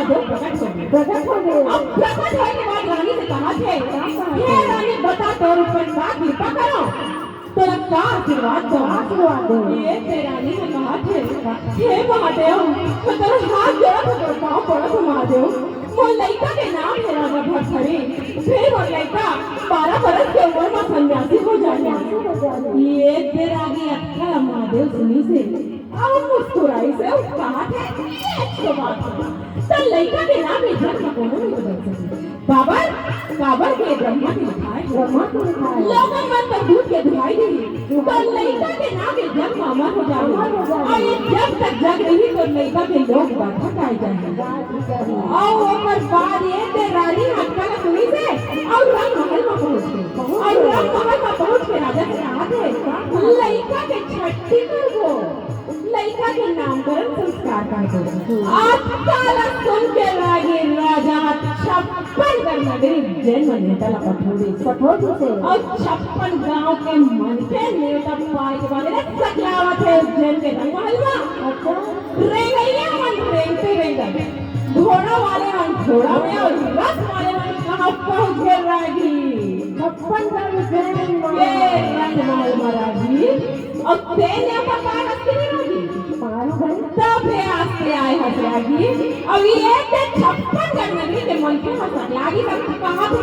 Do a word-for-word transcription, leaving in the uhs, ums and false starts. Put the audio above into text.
महादेव प्रकट हो गे। प्रकट हो गे। अब प्रकट होय के बाद रानी से कहा थे, का कहा हे थे? रानी, बता, तोर ऊपर का कृपा करो, तोला का आशीर्वाद दो? आशीर्वाद दो। ये ते रानी ने कहा थे, हे महादेव, मैं तोर हाथ जोड़त हूँ, तोर पाँव पड़त हूँ महादेव, मोर लइका के नाम हे राजा भरथरी, फिर मोर लइका बारह बरस के उम्र में सन्यासी हो जाए। सन्यासी हो जाए। ये ते रानी अतका महादेव सुनिस हे, अब मुस्कुराइस हे, अउ कहा थे, ये अच्छी बात है। त लइका के नाम ये जग म कोनो नहीं बदल सके। काबर, काबर के ब्रह्मा के लिखाय हे। ब्रह्मा के लिखाय हे। लोगन मन तो दूध के दुहाई दिही, त लइका के नाम ये जग म अमर हो जाही। अमर हो जाही। अउ ये जब तक जग रही, त लइका के लोग बरखा खाए जाही। बात ही सही। अउ ओकर बाद ये ते रानी ह अतका ल सुनिस हे, अउ रंग महल म पहुंच गे। पहुंच अउ गे। रंग महल म पहुंच के राजा से कहा थे, लइका के छट्ठी करबो। लइका के नामकरण संस्कार कर दो। अतका ल सुन के रागी राजा छप्पन गढ़ नगरी उज्जैन म नेवता ल पठो दे। पठो दे। अउ छप्पन गांव के मनखे नेवता पाए के बाद एला सकलावत हे उज्जैन के रंग महल म। अच्छा। रेंगइया मन रेंगते रेंगत, घोड़ा वाले मन घोड़ा में अउ रथ वाले मन कहाँ पहुंच गे रागी। छप्पन गढ़ उज्जैन म। ये रंग महल म रागी। अउ तें नेवता पाए हस कि नहीं रागी? पाए हस। तभे आज तें आए हस रागी। अउ ये ते छप्पन गढ़ नगरी के मनखे ह सकला गे, त कहा थे